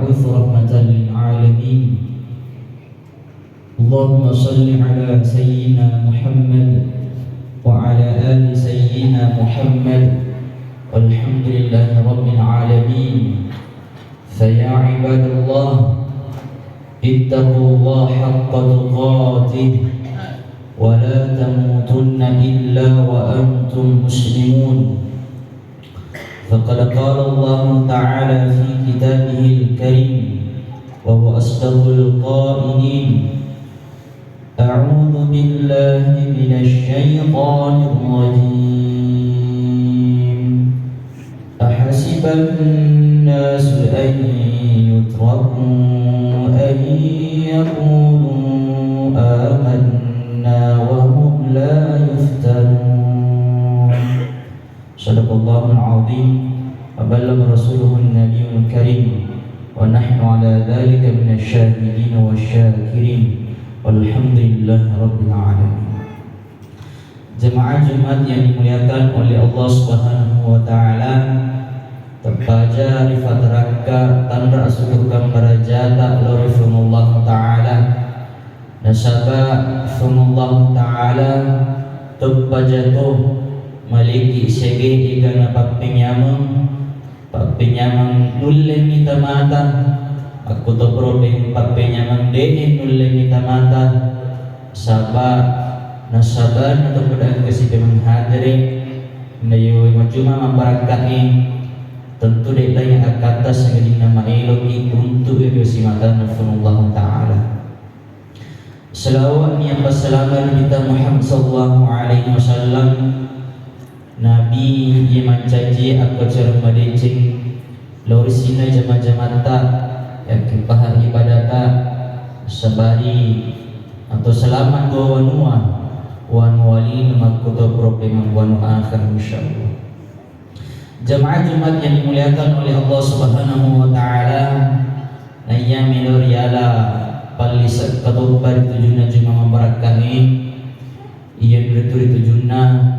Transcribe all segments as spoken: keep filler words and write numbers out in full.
المبعوث رحمة للعالمين. اللهم صل على سيدنا محمد وعلى آل سيدنا محمد. والحمد لله رب العالمين. فيا عباد الله، اتقوا الله حق تقاته ولا تموتن إلا وأنتم مسلمون. فقد قال الله تعالى في كتابه الكريم وهو أصدق القائلين: أعوذ بالله من الشيطان الرجيم. أحسب الناس أن يتركوا أن يقولوا آمنا وهم لا يفتنون. صدق الله العظيم وبلغ رسوله النبي الكريم ونحن على ذلك من الشاهدين والشاكرين والحمد لله رب العالمين. Jemaah Jumat yang dimuliakan oleh Allah Subhanahu wa Ta'ala, teppaja rifatarangka tanra asukkurkang barajata lao ri Puang Allah Ta'ala. Nasaba Puang Allah Ta'ala teppaja to maliki sege ega napappenyameng, pappenyameng nulle mita mata, akkuto propeng pappenyameng de'e nulle mita mata, saba nasabana to pada engka sipemeng hadere, nayo majuma mabbarakka'i, tentu de laing akkatta sangadinna maeloki untuk ri simatana Puang Allah Ta'ala. Salawat niya passalama Nabitta Muhammad sallallahu alaihi wasallam, Nabi iya mancaji akko cara madeceng lao ri sininna jama-jamatta, yakkeppaha ibadata, sabari atau selamat dua wanua, wanua lino makkuto propeng wanua akhir, insyaallah. Jamaah Jumat yang dimuliakan oleh Allah Subhanahu wa Ta'ala, naiya melo riala pallisekka toppa ri tujunna Juma mabbarakkae, iyanaritu ri tujunna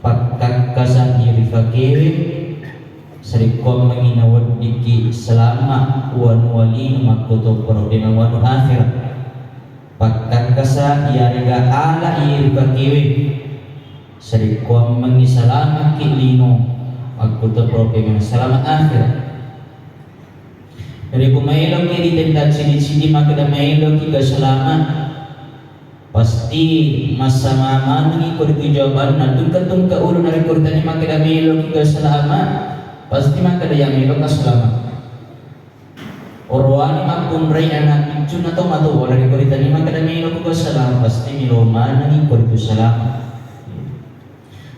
pakkakkasa ri fakewe, sarekkuammengngi naweddikki salama wanua lino makkuto propeng wanua akhir. Pakkakkasa iyarega ala iya ri fakewe. Sarekkuammengngi salamakki lino, makkuto propeng salama akhir. Narekko maeloki ri tenda cidi-cidi makkeda maeloki ga salama, pasti massama manengngi ko ritu jawabanna. Tungke-tungke ulu narekko ritanya makkeda maeloki ga salama, pasti makkeda iya maeloka salama. Orowane makkunrai ana piccunna to matoa, narekko ritania makkeda melo ko salama, pasti melo manengngi ko ritu salama.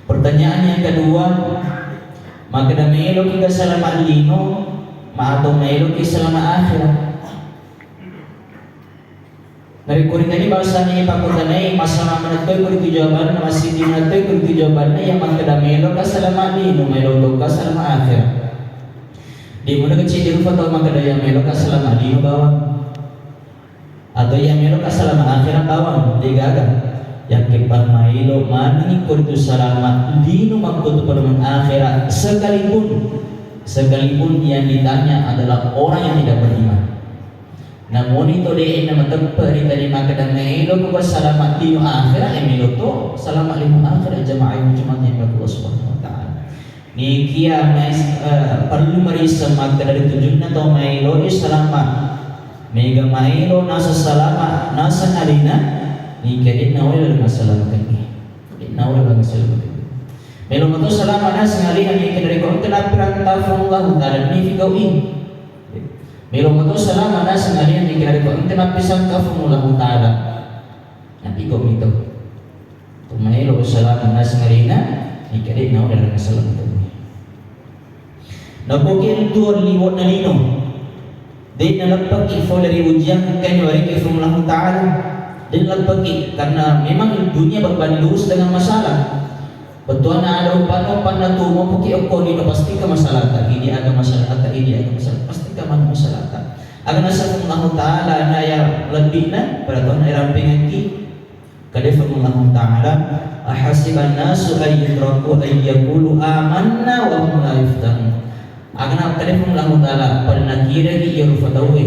Pertanyaan yang kedua, makkeda meloki ga salama lino, ma atau meloki salama akhirat? Narekko ritani bangsana ipakkutanai, massama maneng toi ko ritu jawabanna, massidding maneng toi ko ritu jawabanna, iya makkeda meloka salama lino, melo toka salama akhirat. De'muna kecil rufa tau makkeda iya meloka salama lino bawang, atau iya meloka salama akhirat bawang, de'gaga. Yakkeppa maelo manengngi ko ritu salama lino makkuto pada akhirat, sekalipun, sekalipun yang ditanya adalah orang yang tidak beriman. Namuni to de'e namateppe ri tali makkeda maelo ko salama lino akhirat, e melo to salama lino akhirat, jamaah muslimat yang Allah Subhanahu wa Ta'ala. Nikia mais-, eh, perlu marisseng makkeda ri tujunna to maelo e salama. Mega maelo naseng salama naseng alena, nikia de'na wale laleng salamakengngi. De'na wale laleng salamakengngi. Melo mato salama naseng alena, nikia narekko engka nappiranta Puang Allahu Ta'ala, nifi gau'i. Melo mato salama naseng alena, nikia narekko engka nappisangka Puang Allahu Ta'ala, napigau mito. To maelo salama naseng alena, nikia de'na wale laleng salamakengngi. Napoki tuo liwo'na lino, de' naleppaki fole ri ujian engkae nawerekki Puang Allahu Ta'ala. De' naleppaki, karena memang dunia berbanding lurus dengan masalah. Bettuanna ada umpanna-umpanna tu mopoki okko lino, pastika masalahta, idi aga masalahta, idi aga masalah, pastika manu masalahta. Aga naseng Allahu Ta'ala na ya lebbi'na, pada tuanna irampengengki. Kade Allahu Ta'ala, "Ahasiban nasu ay yutraku ay yaqulu amanna wa hum la yuftanun." Aga nakkeda Puang Allahu Ta'ala, pada nakiraki iya rufa tauwe,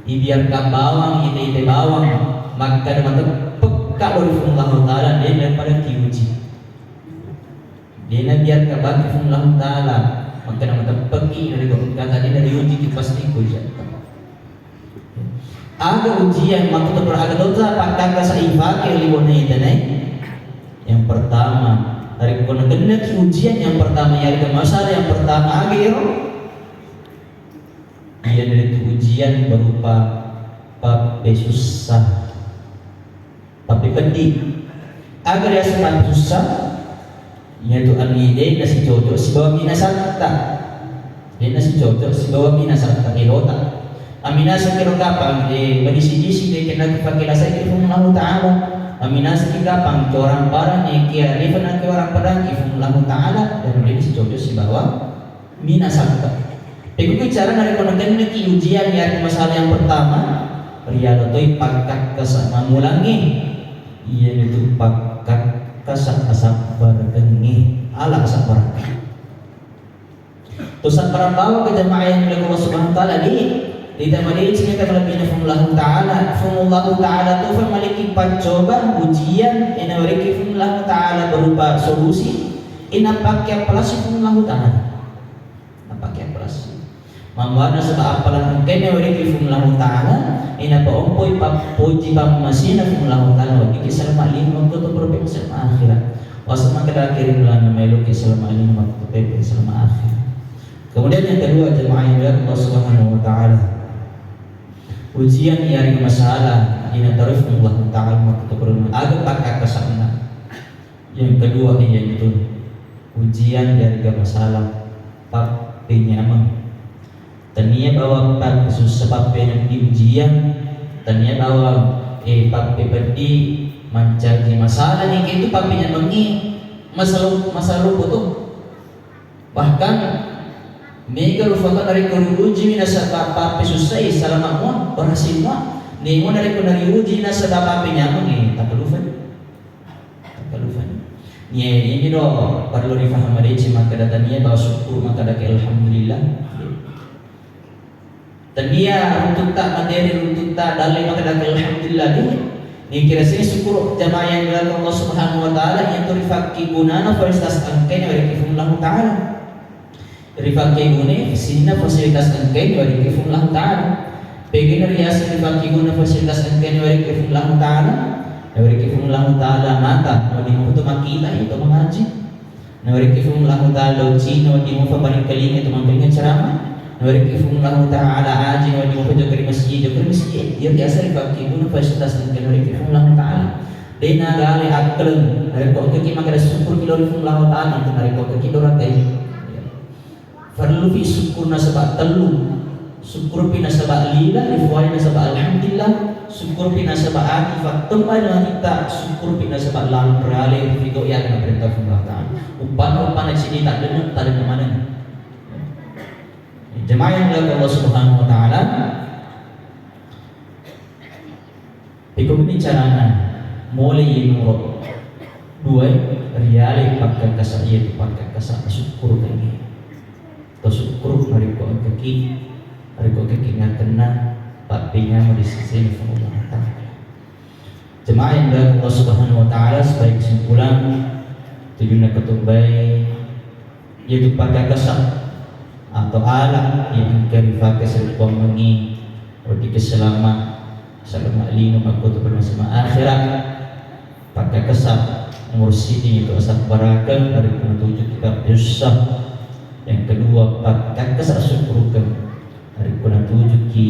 ibiarka bawang, ite-ite bawang, makkeda mateppekka lao ri Puang Allahu Ta'ala, de napada kiuji. De nabiarka baki Puang Allahu Ta'ala, makkeda mateppekki, narekko engka tadi nariujiki, pasti ko ijabah. Aga ujian makkutoparo, aga dosa pakkakasa ifake ri bone itanae? Yang pertama, narekko nagennaki ujian yang pertama, yarega masalah yang pertama, aga ero? Iyanaritu ujian berupa pappesussa, pappepeddi. Aga riaseng pappesussa? Iyatu anu de nasicoco sibawa minasatta. De nasicoco sibawa minasatta, elota. Aminasaki ro kapang, eh, madisi-disi de kena fake lasai Puang Allahu Ta'ala. Aminasaki kapang, corang parang, eh, kia de fana ke orang padang, Puang Allahu Ta'ala, dan de nasicoco sibawa minasatta. Pekko bicara narekko nagennaki ujian, yarega masalah yang pertama, riala toi pakkakkasa mammulangnge, iyanatu pakkakkasa asabbarakengnge, ala asabbarakengnge. To sabbarang bawang ke jamaah yang dimuliakan Allah Subhanahu wa Ta'ala, di, di tamadeceng ta kalebbina Puang Allahu Ta'ala, Puang Allahu Ta'ala tofa maliki paccoba, ujian, ena wariki Puang Allahu Ta'ala berupa solusi, ina pakke apalasi Puang Allahu Ta'ala. Napake apalasi. Mammuarna saba appalang engkae nawerekki Puang Allahu Ta'ala, inapaompoi pappoji pammasena Puang Allahu Ta'ala, weddikki salama lino makkutoparo salama akhirat. Waseng makkeda akhiri bulan maelokki salama lino makkutoparo salama akhirat. Kemudian yang kedua, jemaah yang dimuliakan Allah Subhanahu wa Ta'ala. Ujian yarega masalah, ina tarus Puang Allahu Ta'ala makkutoparo aga pakkakkasanna. Yang kedua, iyanatu ujian yarega masalah pappenyameng. Tania bawang pappesussa, pappenyameng ujian, tania bawang, eh, pappepeddi mancaji masalah ni, itu pappenyamengngi masalah, masalah loppo tu. Bahkan mega rupa narekko riujimi nasaba pappesussai, salama mua, berhasil mua. Nemo narekko nariuji nasaba pappenyamengngi, eh, takalufai. Takalufani. Nia ini do perlu difaham madeceng makkeda tania bawang syukur makkedaki alhamdulillah. Tania runtutta materi, runtutta dalle makkedaki alhamdulillah. Ni kira sini syukur jamaah yang dimuliakan Allah Subhanahu wa Ta'ala, yang tu rifakki gunana fasilitas engkae nawerekki Puang Allahu Ta'ala. Rifakkegunai sininna fasilitas engkae nawerekki Puang Allahu Ta'ala. Pegana riaseng rifakkeguna fasilitas engkae nawerekki Puang Allahu Ta'ala? Nawerekki Puang Allahu Ta'ala mata, wedding mutu makkita, itu mangaji. Nawerekki Puang Allahu Ta'ala ucina, wedding mupa paringkalinga, itu mangkalinga ceramah. Nawerekki Puang Allahu Ta'ala aji, wedding mupa jokka ri masjid, jokka ri masjid. Iya biasa rifakkeguna fasilitas engkae nawerekki Puang Allahu Ta'ala. Dena gale akkaleng, narekko engkaki makkeda syukur ki lao ri Puang Allahu Ta'ala, narekko engkaki dorakai. Perlupi syukur nasaba tellu. Syukurpi nasaba lila, rifuai nasaba alhamdulillah, syukurpi nasaba ati fattemma atitta, syukurpi nasaba laleng riale, rifido iya naperintah Puang Allah Ta'ala. Uppanna, uppanna cidi taddenna, taddenna maneng. Jemaah yang dimuliakan Allah Subhanahu wa Ta'ala, Pekko meni carana, mole iye nomoro dua, riale pakkakasa, iye tu pakkakasa sukkurukengnge. To sukkuru narekko engkaki, narekko engkaki ngakenna pappenyameng ri sesena Puang Allah Ta'ala. Jemaah yang dimuliakan Allah Subhanahu wa Ta'ala, sebagai kesimpulan, tujunna ketubai, iye tu pakkakasa atau ala yang engka rifake sarekkuammengngi weddikki salama, salama lino makkutoparo salama akhirat. Pakkakasa nomor siddi itu asabbarakeng narekko natuju kita susah. Yang kedua, pakkakasa sukkurukeng narekko natujuki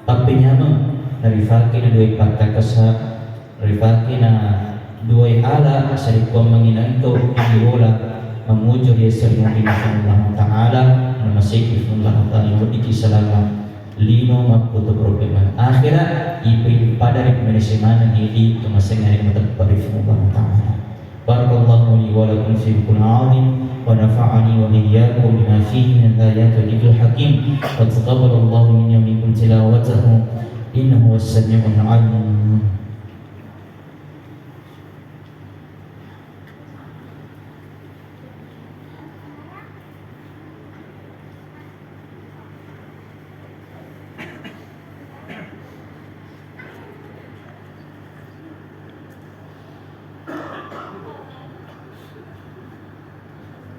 pappenyameng, narifake na dua pakkakasa, narifake na dua ala sarekkuammengngi engka ribola manguju ri esso ri Nabi Muhammad Ta'ala, namaseki Puang Allah Ta'ala, weddikki salama lino makkutoparo akhirat, ipai pada ri manessai maneng idi tumasengnge ri mateppa ri Puang Allah Ta'ala. بارك الله لي ولكم في القرآن العظيم، ونفعني وإياكم بما فيه من الآيات والذكر الحكيم، وتقبل الله منا ومنكم تلاوته، إنه هو السميع العليم.